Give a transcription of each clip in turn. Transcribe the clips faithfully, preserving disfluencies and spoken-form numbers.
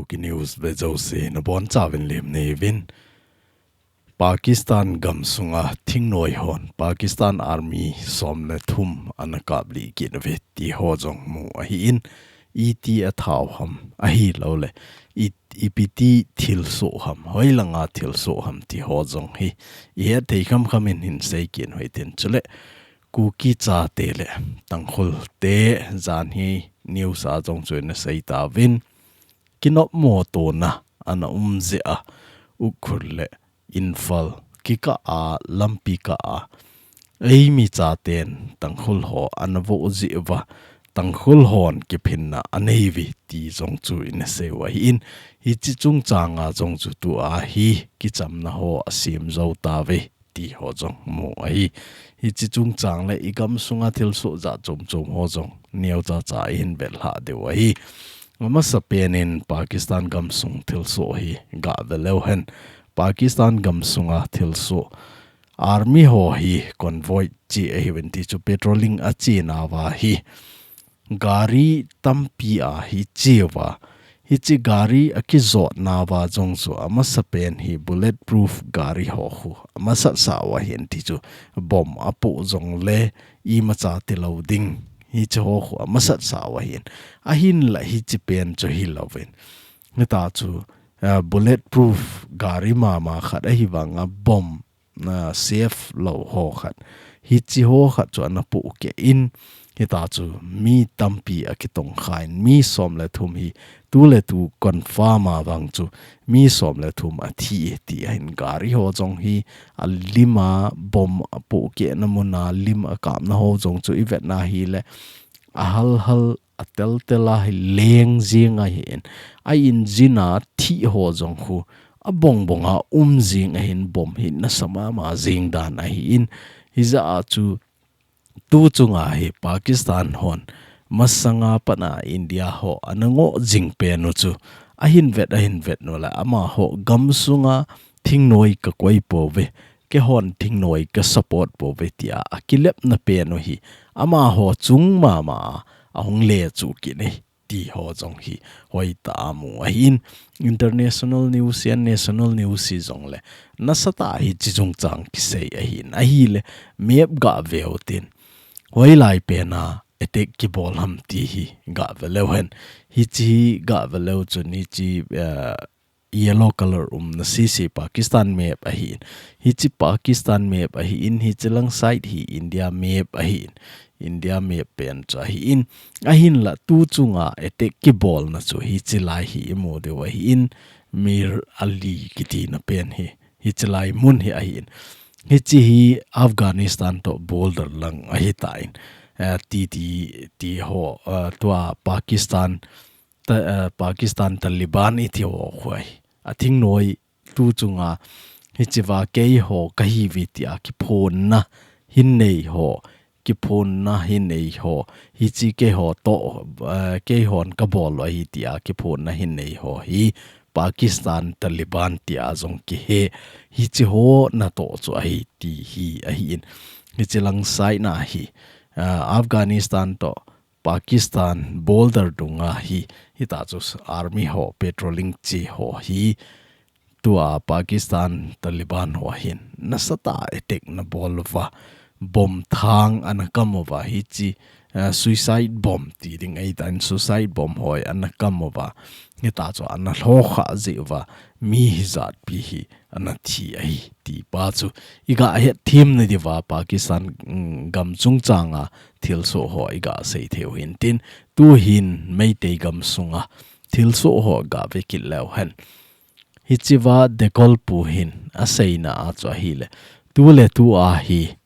Ki news ve jouse nabonchauvin lemna neiyuvin. Pakistan gamsunga thingnoi hon Pakistan Army som le thum ana kaplih kit uve ti ho jong mu ahin, iti athau ham ahilouleh i, ipi ti thilsoh ham, hoilanga thilsoh ham ti ho jong hi ihet thei khamkham in hinsei kit uhitin. Chuleh Kuki chate le Tangkhul te jan hi news a jong chu ina sei tauvin, kinopmo tona ana um jeh a Ukhrul le Imphal kikah a, lampi kah a eimi chaten Tangkhul ho ana vo jeh uva Tangkhul hon kiphinna anei uve ti jong chu ina sei u ahin, hiche chungchanga jong chu tua hi kichamna ho asem jou tauve ti ho jong mu ahi. Hiche chungchang le i gamsunga thilsoh jat chom chom ho jong neocha cha ihin vet lha diu ahi. Amasapen in Pakistan gamsung thilsoh hi gah ve leu hen. Pakistan gamsunga thilsoh, army ho hi convoy che ahiuvin, ti chu patrolling ache nauva hi gari tampi a hi che uva, hiche gari akijot nauva jong chu amasapen hi bulletproof gari ho khu amasat sa u ahin, ti chu bomb apoh jongle imacha tilou ding, hiche ho khu amasat sa u ahin. Ahinla hiche pen chu hilouvin, hita chu, ah, bulletproof gari mama khat ahivanga bomb na safe lou ho khat, hiche ho khat chu ana pohkeh in, hita chu mi tampi akitongkhan, mi som le thum hi tu le tu confirm a vang chu mi som le thum athi e ti ahin, gari ho jong hi alim a, bomb apohkehna mun a lim akapna ho jong chu ivetna hileh ahal hal, atel tel a hi leng jing ahin, a engine a thih ho jong khu abong bong a um jing ahin, bomb hi nasa mama jing dan ahin, hijeh a chu tu chunga hi Pakistan hon masanga pat a India ho ana ngoh jing pen u chu ahin vet, ahin vet u leh amaho gamsunga thingnoi kakoi pouve, keihon thingnoi kasupport pouve tia akilepna pen u hi amaho chung mama a ahung le chu kit e ti ho jong hi hoitah a mu ahin, international news hihen, national news hijongleh nasatah a hiche chungchang kisei ahin, ahileh map gah veu tin, hoilai pen a attack kibol ham ti hi gah ve leu hen. Hiche hi gah ve leu chun hiche, eh, yellow color umna sese Pakistan map ahin. Hiche Pakistan map ahin, hiche lang side hi India map ahin. India map pen chu ahin. Ahinla tu chunga attack kibolna chu hiche lai hi imu diu ahin. Mir Ali kitina pen hi, hiche lai mun hi ahin. Hiche hi Afghanistan toh border lang ahitan, eh, ti, ti, ti ho, eh, tua Pakistan ta, eh, Pakistan Taliban iti ho khu ahi. Athingnoi tu chunga hichea keiho kahiuve tia kiphonna hin nei ho, kiphonna hin nei ho, hiche keiho toh, eh, keihon kabol u ahi tia kiphonna hin nei ho hi Pakistan Taliban tia jong kihe, hiche ho natoh chu ahi ti hi ahin. Hiche lang side na hi, eh, Afghanistan toh Pakistan border dunga hi, hita chu army ho patrolling che ho hi, tua Pakistan Taliban ho hin nasatah a attack ana bol uva, bomb thang ana kam uva, hiche, eh, suicide bomb ti ding ahitan, suicide bomb ho ana kam uva, hita chu ana lhokhah jeh uva, mi hijat pi hi ana thi ahi ti pa chu iga hetthem nadiuva Pakistan, mm, gam chungchanga thilsoh ho iga sei theiu hintin, tuhin Meitei gamsunga thilsoh ho gave kit leu hen. Hichea Dekol pu hin aseina a chu ahile, tuletua hi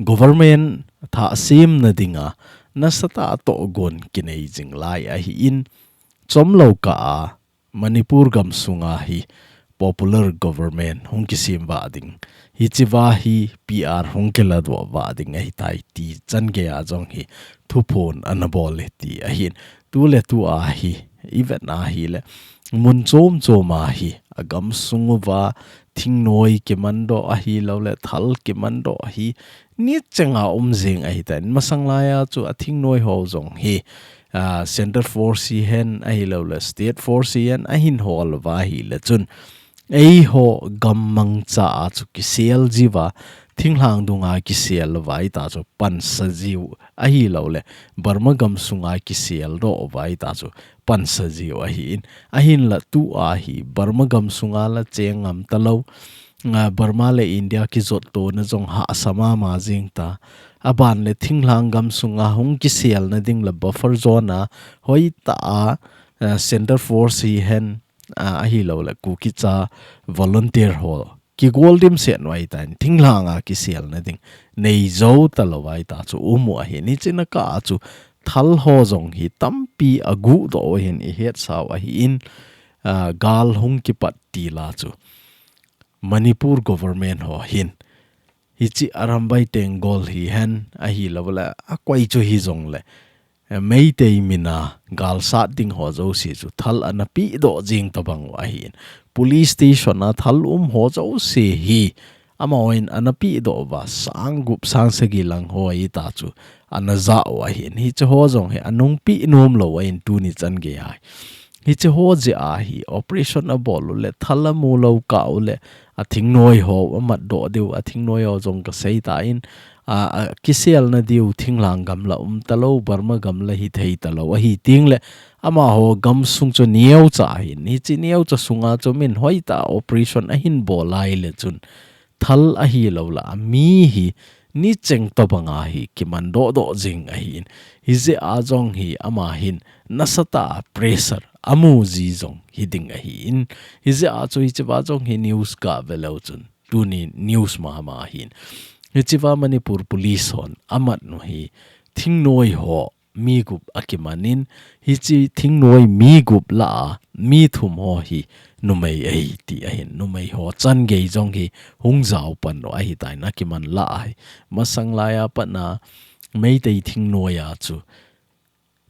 government thah semna dinga nasatah a tohgon kinei jing lai ahin, chomlou kah a Manipur gamsunga hi popular government hung kisem vah ding, hichea hi P R hung kiladoh vah ding ahitai ti changeiya jong hi thuphon ana bol e ti ahin. Tuletua hi ivetna hile, mun chom choma hi agamsung uva thingnoi kimandoh ahilouleh thal kimandoh hi nitchenga um jing ahitan, masang laiya chu athingnoi ho jong hi ah, Center Force hihen ahilou le State Force hihen ahin hol uva ahile chun, eiho gam mangcha a chu kisel jiuva, thinglhang dunga kisel uva ahita chu pansa jiu ahilou le, Burma gam sunga kisel doh uva ahita chu pansa jiu ahin, ahinla tua hi Burma gam sunga la cheng ngam talou, ah, Burma le India kijot tona jong hahsa mama jing ta. Aban le thinglhang gam sunga hung kiselna ding le buffer zone a hoitah a, ah, Center Force hihen, ah, ahilou le Kuki cha volunteer ho kigol dimset u ahitan, thinglhang a kiselna ding nei jou talou ahita chu um u ahin, hiche na kah a chu thal ho jong hi tampi aguh doh u ahin, ihet sau ahin, ah, gal hung kipat til a chu Manipur government ho hin hiche Arambai Tenggol hihen ahilou le akoi chu hijong le, eh, Meitei mina galsat ding ho jouse chu thal ana peh doh jing tabang u ahin. Police station a thal um ho jouse hi amahon ana peh doh uva, sang gup sang sagi lang ho ahita chu ana jah u ahin. Hiche ho jong hi anung peh nom lou ahin tuni chan gei a hi. Hiche ho jeh a hi operation abol u le, thal amu lou kah u le, athingnoi ho amat doh diu, athingnoi ho jong kasei tan, a, akiselna diu thinglhang gam la um talou, Burma gam la hithei talou ahi teng le, amaho gam sung chu neocha ahin, hiche neocha sunga chu min hoitah operation ahin bol lai le chun, thal ahilou le, ami hi nicheng tobang a hi kiman doh doh jing ahin. Hijeh a jong hi ama hin nasatah a pressure amu ji jong hiding ahin. Hijeh a chu hichea jong hi news gave leu chun, tuni news mama ahin. Hichea Manipur Police hon amat u hi thingnoi ho mi gup akiman in, hiche thingnoi mi gup lah a mi thum ho hi numei ahi ti ahin, numei ho chan gei jong hi hung jao pan u ahitan, akiman lah a hi. Masang lai a pat a Meitei thingnoi a chu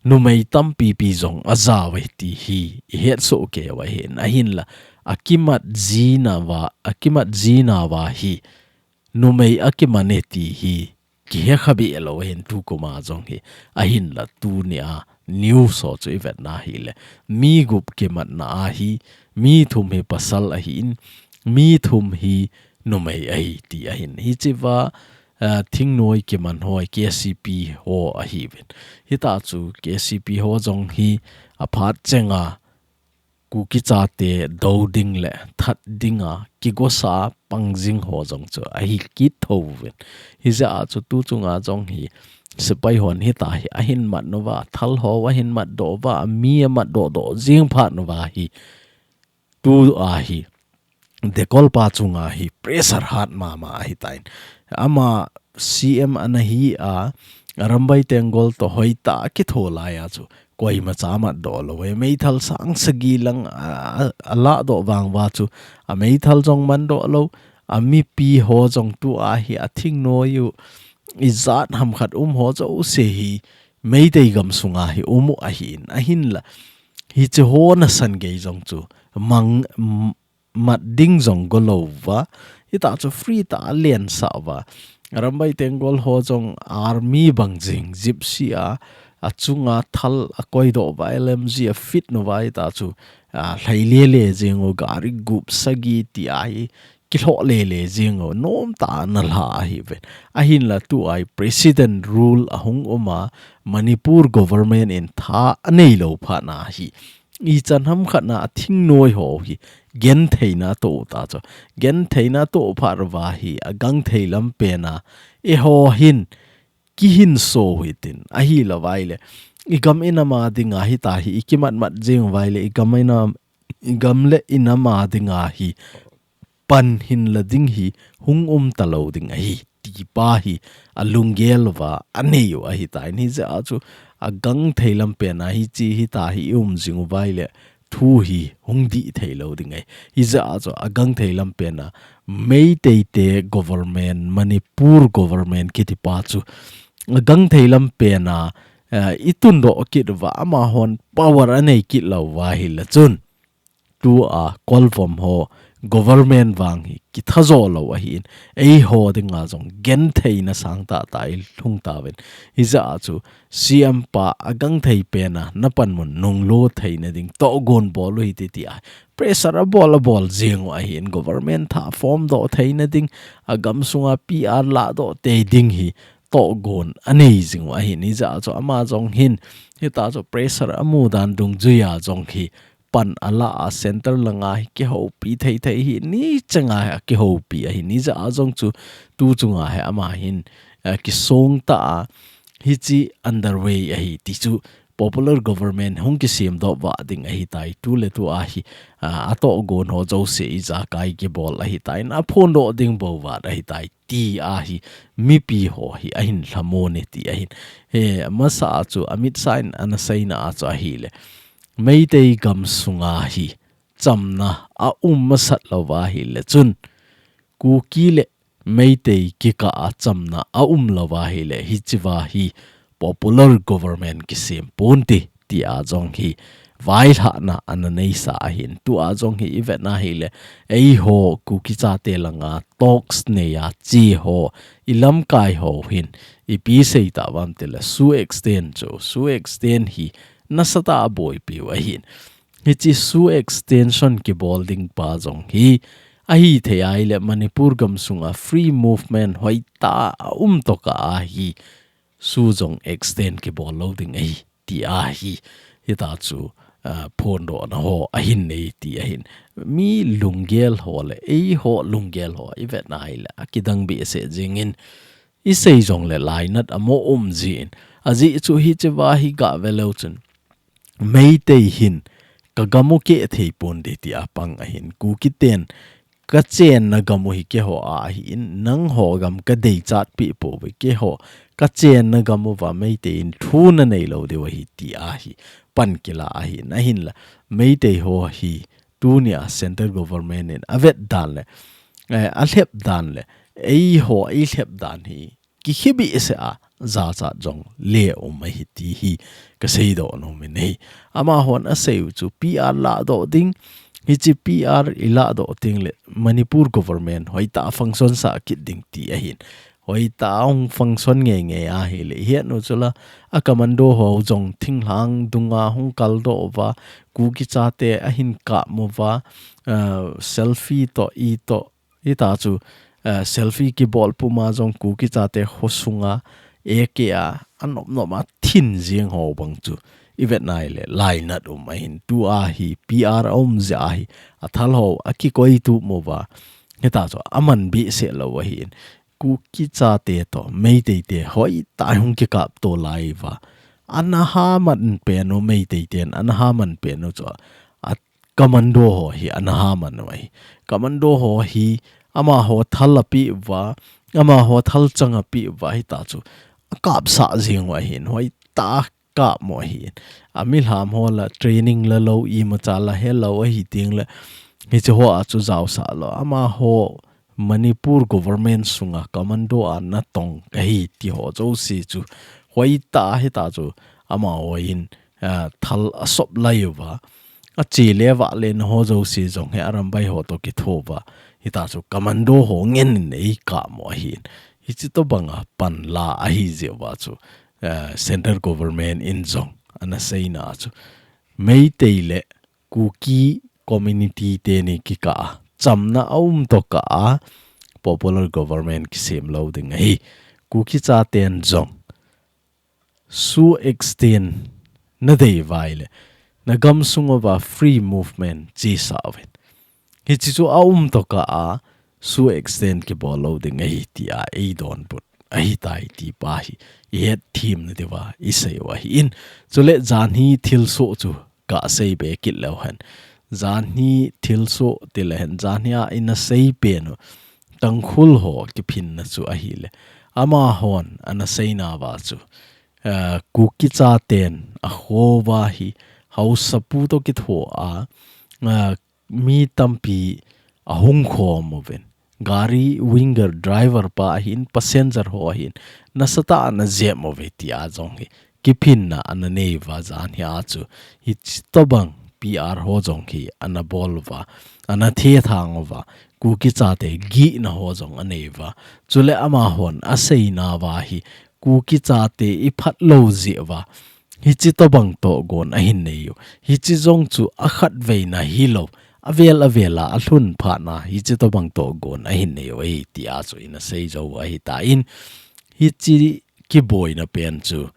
numei tampi pi jong ajao e ti hi ihet soh kei u ahin, ahinla akimat jina uva, akimat jina uva hi numei akiman e ti hi kihe kha be lou ahin, tukum a jong hi. Ahinla tunia news ho chu ivet na hile, mi gup kimatna a hi mi thum hi pasal ahin, mi thum hi numei ahi ti ahin. Hichea, ah, thingnoi kiman ho hi K C P ho ahiuvin. Hitah chu K C P ho jong hi aphat chenga Kuki chate dou ding le that dinga kigosa pang jing ho jong chu ahi kit thouvin. Hijeh a chu tu chunga jong hi sepai hon hitah hi ahin mat uva, thal ho ahin mat doh uva, mi amat doh doh jing phat uva hi, tua hi Dekol pa chunga hi pressure hat mama ahitan. Ama C M ana hi a, Arambai Tenggol toh hoitah a kitho lai a chu koima cha mat doh lou e. Meithal sang sagi lang a, a, alah doh vang uva chu ameithal jong man doh lou, amipi ho jong tua hi athingnoi u ijat ham khat um ho jouse hi Meitei gam sunga hi um u ahin, ahinla hiche ho nasan gei jong chu mang, m-, mat ding jong go lou uva, hitah chu free tah a lensah uva. Arambai Tenggol ho jong army bang jing, gypsy a, achunga thal akoi doh uva, L M G a fit uva, hitah chu, a, lhai lele jing u, gari gup sagi ti a hi kilhoh lele jing u, nom tah a ana lha ahiuvin. Ahinla tua hi President rule ahung um a, Manipur government in tha anei lou phat na hi, ichan ham khat na a thingnoi ho hi genthei na atoh u ta chu. Genthei na atoh phat uva hi agangthei lam pen a, eiho hin kihinso u hitin, ahilou vai le igam inam a dinga hitah hi ikimat mat jing u vai le igam inam, igam le inam a dinga hi pan hinla ding hi hung um talou ding ahi, ti pa hi alunggel uva anei u ahitan. Hijeh a chu agangthei lam pen a hiche hitah hi i um jing u vai le thu hi hung dih thei lou ding ahi. Hijeh a chu agangthei lam pen a Meitei te government, Manipur government kiti pa chu agangthei lam pen a, eh, i tundoh kit uva, amahon power anei kit lou uva ahile chun, tua Kolvom ho government vang hi kithajo lou ahin, eiho dinga jong gentheina sangtah tah ilhung tauvin. Hijeh a chu C M pa agangthei pena napanmun nunglut theina ding tohgon bol u hite tia pressure abol abol jing u ahin, government thah form doh theina ding, agamsunga P R lahdoh tei ding hi tohgon anei jing u ahin. Hijeh a chu ama jong hin hita chu pressure amu dan dungjuia jong hi pan ala a, center langa hi kihoupi thei thei hi nichanga hi akihoupi ahin. Hijeh a jong chu tu chunga hi ama hin, eh, kisong ta a, hichi underway ahi ti chu popular government hung kisemdoh vah ding ahitai, tu le tu a hi, ah, atohgon ho jouse ijakai kibol ahitai, aphondoh ding bou vat ahitai ti a hi mipi ho hi ahin lhamon e ti ahin. He, masa a chu amit sa in ana seina a chu ahile, Meitei gamsunga hi chamna aum masat louva ahile chun, Kuki le Meitei kikah a chamna aum louva ahile, hichea hi popular government kisem ponte tia jong hi vailhahna ana neisa ahin. Tua jong hi ivetna ahile, eiho Kuki chate langa talks neia che ho, ilamkai ho hin ipi sei tauvam tile, SoO extend chu, SoO extend hi nasatah a aboipiu ahin. Hichi SoO extension kibol ding pa jong hi ahithei ahile, Manipur gamsunga free movement hoitah a um tokah a hi SoO jong extend kibol lou ding ahi ti a hi, hita chu, ah, phondohna ho ahin nei ti ahin. Mi lunggel ho le eiho lunggel ho ivetna ahile, akidang behseh jingin, isei jongle lainat amaho um jin. Ajeh chu hichea hi gave leu chun, Meitei hin kagam u keh thei ponte tia pang ahin. Kukiten kachenna gam u hi keiho a ahin, nangho gam kadeichat peh pouve, keiho kachenna gam uva Meitei in thu nanei lou diu ahi ti a hi pan kila ahin. Ahinla, Meitei ho hi tunia central government in avet dan le, eh, alhep dan le, eiho eilhep dan hi kikhe behseh a, jachat jongle um ahi ti hi kaseidoh nom in ahi. Amahon asei u chu P R lahdoh ding, hichi P R ilahdoh tengle Manipur government hoitah a function sah kit ding ti ahin. Hoitah a hung function ngeingei ahile, ihet u chula, a commando ho jong thinglhang dunga hung kaldoh uva, Kuki chate ahin kap uva, ah, selfie toh, itoh, hita chu, ah, selfie kibol puma jong Kuki chate khosunga, A K a, anop nop a thin jing ho bang chu ivetna ahile, lainat um ahin. Tua hi P R aum jeh a hi, athal ho akikoi tup uva, hita chu aman behseh lou ahin. Kuki chate toh Meitei te hoitah a hung kikapto lai uva, ana haman pen u, Meitei ten ana haman pen u chu, a commando ho hi ana haman u ahi. Commando ho hi amaho thal apeh uva, amaho thalchang apeh uva, hita chu akapsah jing u ahin, hoitah a kap u ahin. Amilham ho la training la lou, imacha la helou ahi tengle, hichi ho a chu jaosah lou. Amaho Manipur government sunga commando a natong kahi ti ho jouse chu hoitah a hita chu amaho in, ah, thal asop lai uva, ache le vah lena ho jouse jong hi arambai ho toh kitho uva, hita chu commando ho ngen in eikap u ahin. Hichi tobanga pan la ahi jeh uva chu, ah, central government in jong ana seina chu, Meitei le Kuki community teni kikah a chamna aum tokah a popular government kisem lou ding ahi. Kuki chaten jong SoO extend nadei uva ahile, nagamsung uva free movement chesah uvin. Hichi chu aum tokah a SoO extend kibol lou ding ahi tia eidonbut ahitai ti pa hi ihet themna diuva isei u ahin. Chule janhi thilsoh chu kasei be kit leu hen. Janhi thilsoh tile hen, janhi a ina sei pen u Tangkhul ho kiphinna chu ahile, amahon ana seina uva chu, ah, Kuki chaten akho uva hi haosapu toh kitho a, ah, mi tampi ahung khom uvin. Gari Winger driver pa ahin, passenger ho ahin, nasatah a ana jep uve tia jong hi kiphinna ana nei uva, janhi a chu hichi tobang P R ho jong hi ana bol uva, ana thethang uva, Kuki chate gihna ho jong anei uva. Chule amahon aseina uva hi Kuki chate iphat lou jeh uva, hiche tobang tohgon ahin nei u. Hiche jong chu akhatveina hilou, avel avel a alhun phat na hiche tobang tohgon ahin nei u ahi tia chu ina sei jou u ahitan, hiche kiboina pen chu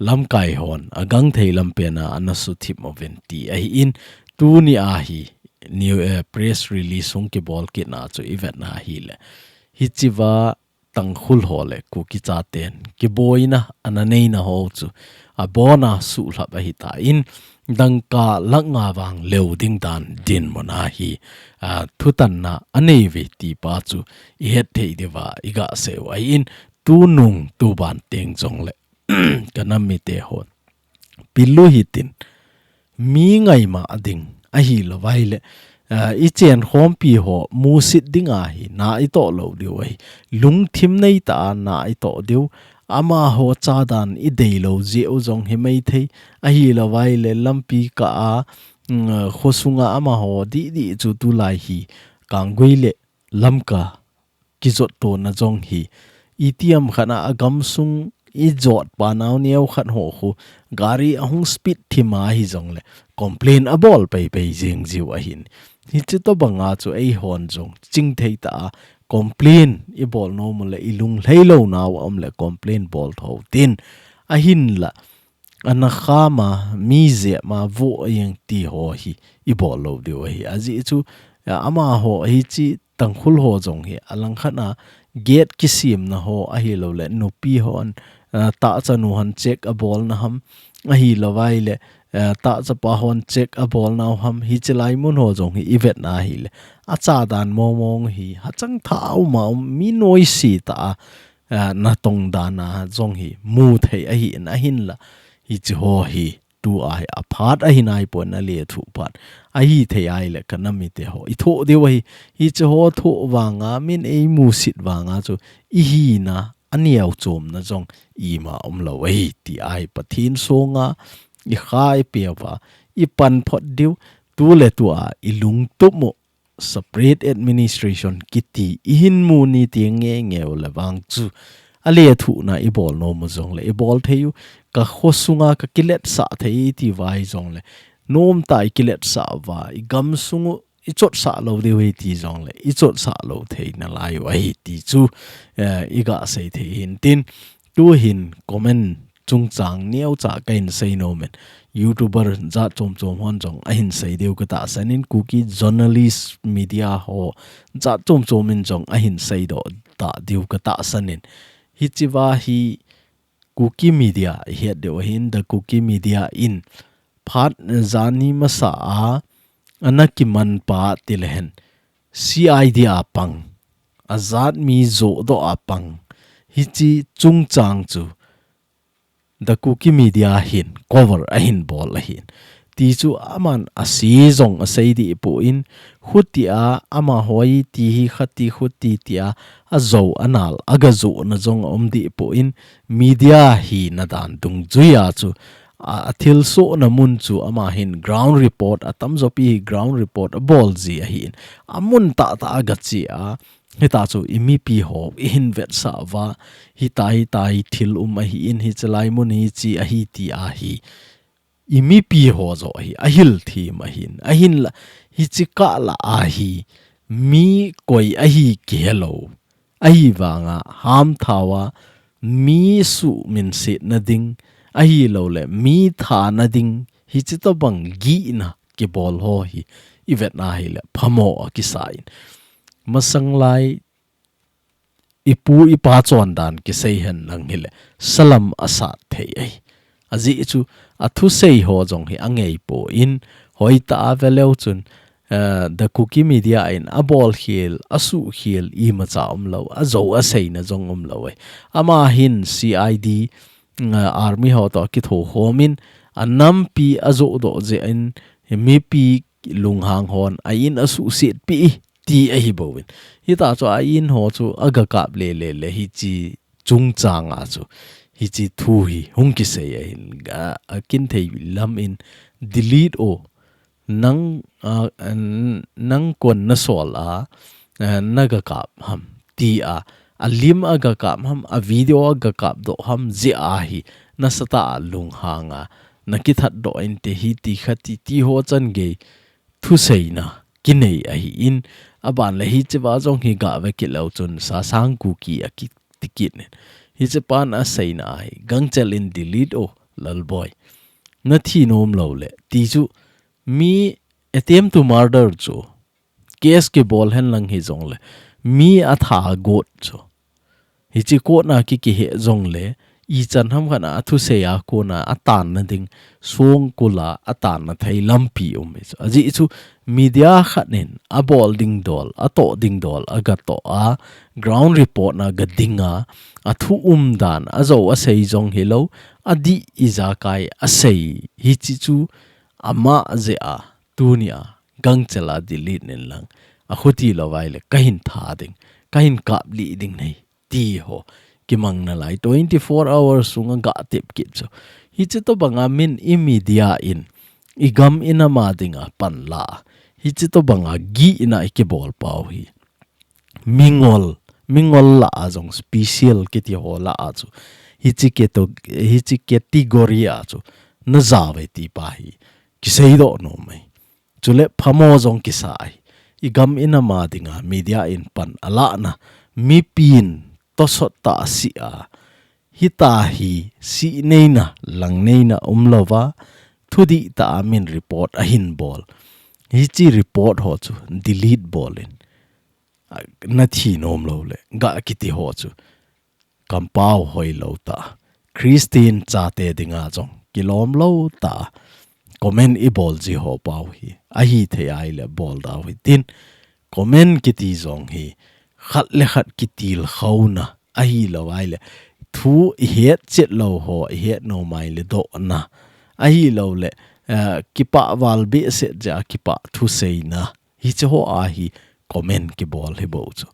lamkai hon agangthei lam pen a ana suthip uvin ti ahin, tuni a hi new, eh, press release hung kibol kit na chu ivet na hile, hiche va Tangkhul ho le Kuki chaten kiboina ana neina ho chu abona suhlhap ahitan, dangka lakh nga vang leu ding dan dinmun a hi, a, thutanna anei uve ti pa chu ihet thei diuva iga sei u ahin, tunung tuban teng jongle ka nam mite hon pil u hitin, mi ngaima ding ahilou vai le, ah, ichen khompi ho musit ding a hi na itoh lou diu ahi. Lungthim nei tah a na itoh diu. Amaho chadan idei lou jeh u jong hi maithei. Ahilou vai le lampi kah a, mm, khosunga amaho didi chu tulai hi Kanggui le Lamka kijot tona jong hi, itiham khat a agamsung ijot pa nau neo khat ho khu gari ahung speed thim a hijongle complain abol pei pei jing jiu ahin. Hiche tobang a chu eihon jong chingthei tah a complain ibol nom u le ilung lhei lou nau a um le complain bol tho tin, ahinla ana kham a, mi jep ma vo a jeng ti ho hi ibol lou diu ahi. Ajeh chu, a, amaho hiche Tangkhul ho jong hi alangkhat a gate kisemna ho ahilou le nupi hon, a, tahchanu hon check abolna ham, ahilou vai le, a, tahchapa hon check abolna ham, hiche lai mun ho jong hi ivet na hile, achadan mong mong hi hachang tha a um a um, mi noise tah a, a, natong dan a jong hi mu thei ahin, ahinla hiche ho hi tua hi aphat ahi naipon, alethuh phat ahi thei ahile ka nam mite ho ithoh diu ahi. Hiche ho thoh vang a min eimusit vang a chu ihina aneo chomna jong ima umlou ahi ti ahi. Pathen songa ikha ipeuva ipan phot diu, tuletua ilungtup u separate administration kiti ihin mu ni ti nge nge u le vang chu, alethuhna ibol nom u jongle ibol thei u, ka khosunga kakiletsah thei iti vai jongle, nomtah a ikiletsah uva, igamsung u ichotsah lou diu ahi ti jongle ichotsah lou thei nalai u ahi ti chu, eh, iga sei thei hin tin, tuhin comment chungchang neocha kahin sei nom in, YouTuber jat chom chom hon jong ahin sei diu katahsan in, Kuki journalist media ho jat chom chom in jong ahin seidoh ta diu katahsan in, hiche va hi Kuki Media ihet diu ahin, The Kuki Media in phat jani masa a ana kiman pa tile hen, C I D a pang, ajat mi johdoh a pang, hiche chungchang chu The Kuki Media hin cover ahin bol ahin. Ti chu aman ase jong asei dih poi, khutia amaho iti hi khati khuti tia ajou anal aga johna jong aum dih poi, media hina dan dungjuia chu a, athilsohna mun chu ama hin ground report, atamjo pi hi ground report abol ji ahin. Amun tahtah a gache a, hitia chu imipi ho ihin vetsah uva, hitia hitia hi thil um ahin, hiche lai mun hiche ahi ti ahi. Imipi ho joh hi ahil them ahin. Ahinla, hiche kah lah a hi mi koi ahi kihelou. Ahivanga hamthao a mi suhminsetna ding, ahilouleh mi thana ding, hiche tobang gihna kibol ho hi ivet na hile phamo akisa in. Masang lai ipu ipa chondan kisei henlang hile salam asat thei ahi. Ajeh chu athusei ho jong hi angei poi, hoitah a veleu chun, eh, The Kuki Media in abol khel, asuh khel imacha umlou, ajou aseina jong umlou ahi. Ama hin C I D, eh, army ho toh kithokhom in, anampi ajohdoh jeh in, mipi lunghang hon a-in asuhsetpi ti ahi bou in. Hitia chu a-in ho chu aga kap lele le hiche chungchang a chu hiche thu hi hung kisei ahin, a, akinthei lam in delete o, nang, ah, n-, nang kon na sol a, eh, na ga kap ham, ti a, a lim a ga kap ham, a video a ga kap doh ham, jeh a hi, nasatah a lunghang a, na kithat doh inte hiti khati, ti ho chan gei, thuseina kinei ahi in, aban le hiche va jong hi ga ve kit leu chun Sasang Kuki a kiti kit in. Hiche pan a seina ahi, gangchel in delete o, Lalboi. Na thi nom lou le, ti chu mi attempt to murder chu, case kibol hen lang hi jong le, mi a tha got chu. Hiche court na ki kihe jong le, ichan ham khat a thusei a kon a, a tan na ding, songkul a, a tan na thei lampi um hi chu. Ajeh chu, media khat in, a bol ding dol, a toh ding dol, a ga toh a, ground report na ga ding a, a thu um dan, a jo a sei jong hi lou, a dih ijakai a sei, hiche chu, ama jeh a, tuni a, gangchel a delete nin lang. A khuti lou vai le, ka hin tha ding, ka hin kap lih ding nei, ti ho. Kimang na lai, twenty-four hours sunga ga tep kit chu. Hiche tobang a min i media in, i gam i nam a ding a pan la. Hiche tobang a gihna i kibol pau hi. Mingol, mingol la a jong special kiti ho la a chu. Hiche keto-, hiche category a chu. Na ja ve ti pa hi. Kisei doh nom e. Chule phamo jong kisa ahi. I gam i nam a ding a media in pan a la na. Mipin tosot ta si a. Hita hi si neina, lang neina um lou va. Thudih ta a min report a hin bol. Hiche report ho chu delete bol in. A, na thi nom lou le. Ga kiti ho chu. Kampau hoi lou ta. Christian chate ding a jong. Kilom lou ta. Comment i bol ji ho pau hi. Ahi thei ai le bol dau hi tin. Comment kiti jong hi. Khat le khat kitil khau na. Ahi lou ai le. Thu i het chet lou ho. I het nom ai le doh na. Ahi lou le. Eh, kipah val behseh jeh a kipah thusei na. Hiche ho a hi comment kibol hi bou chu.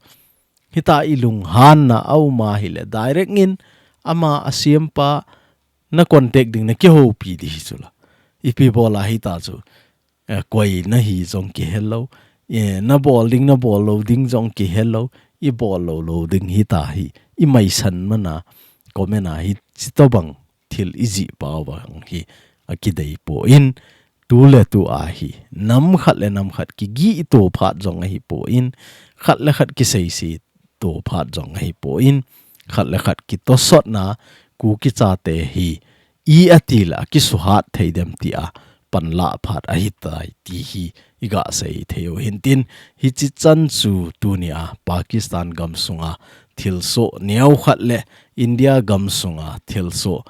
Hita i lunghan na a um a hi le direct in ama a siam pa na contact ding na kihoupi di hi chu la. Ipi bol a hita chu. Eh, koi na hi jong kihe lou. Eh, na bol ding na bol lou ding jong kihe lou. I bol lou lou ding hita hi. I maisan mana comment a hiche tobang thil i jih pau vang hi a kidei poi. Tu le tu a hi, nam khat le nam khat kigih to phat jong ahi poi, khat le khat kisei si to phat jong ahi poi, khat le khat kitosot na Kuki chate hi i ati le a kisuhat thei dem ti a pan la phat ahi tai ti hi i ga sei thei u hin tin, hiche chan chu tuni a Pakistan gam sunga thilsoh neo khat le India gam sunga thilsoh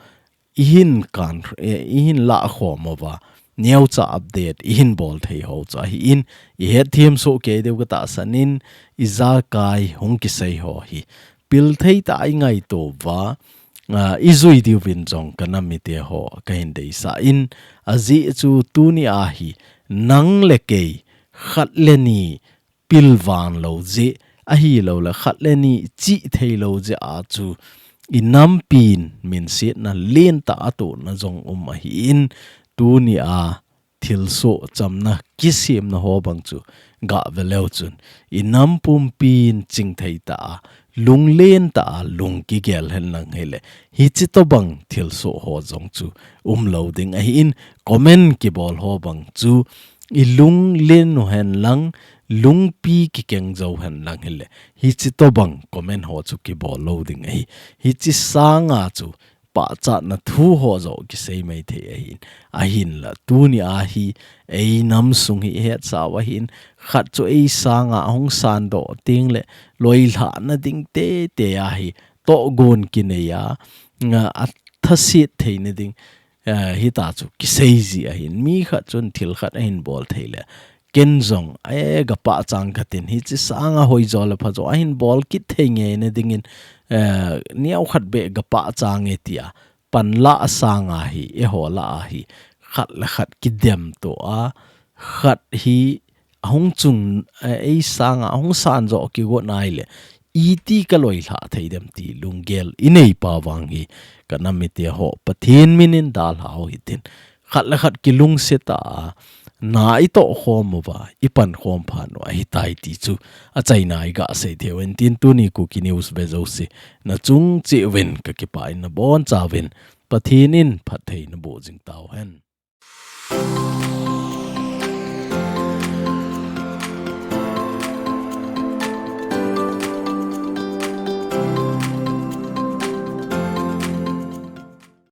i hin kan, eh, i hin la khom uva, neocha update i hin bol thei ho chu ahi in, i het them soh kei deu ka tahsan in, i jakai hung kisei ho hi. Pil thei ta i ngaito uva, ah, i jui diu vin jong ka nam mite ho ka hin deisah in, ajeh chu tuni a hi, nang le kei, khat le ni, pilvan lou jeh, ahi lou le khat le ni chih thei lou jeh a chu i nampin minsetna lentah a tohna jong um ahi in tuni a thilsoh chamna kisemna ho bang chu ga ve leu chun i nam pumpin ching thei ta a lunglen ta a lung kigel hen lang hile hiche tobang thilsoh ho jong chu um lou ding ahi in comment kibol ho bang chu i lunglen u hen lang lungpi kikeng jou hen lang hile. Hiche tobang comment ho chu kibol lou ding ahi. Hiche sanga chu pachatna thu ho jo kisei mai thei ahin. Ahinla tuni a hi ei nam sung hi i hetsah u ahin. Khat chu ei sanga hung sandoh teng le loilhahna ding tete a hi tohgon kinei a, nga a thasit theina ding, eh, hita chu kisei ji ahin. Mi khat chun thil khat ahin bol thei le. Ken jong, eh, ga pahchang katin hiche sanga hoijo le phajo ahin bol kit thei nge na dingin, eh, neokhat beh ga pahchang e tia. Pan la a sanga hi, eiho la a hi. Khat le khat kidem to a, khat hi ahung chung, eh, ei sanga ahung san jo kigot nai le. Iti ka loilhah thei dem ti lunggel i nei pa vang hi ka nam mite ho Pathen min in dalhau hitin. Khat le khat kilungset a, na i toh khom uva, i pan khom phat u ahitai ti chu achaina i gasei thei uvin tin tuni Kuki News ve jouse na chung cheh uvin ka kipah in na boncha uvin Pathen in phatthei na boh jing tauhen.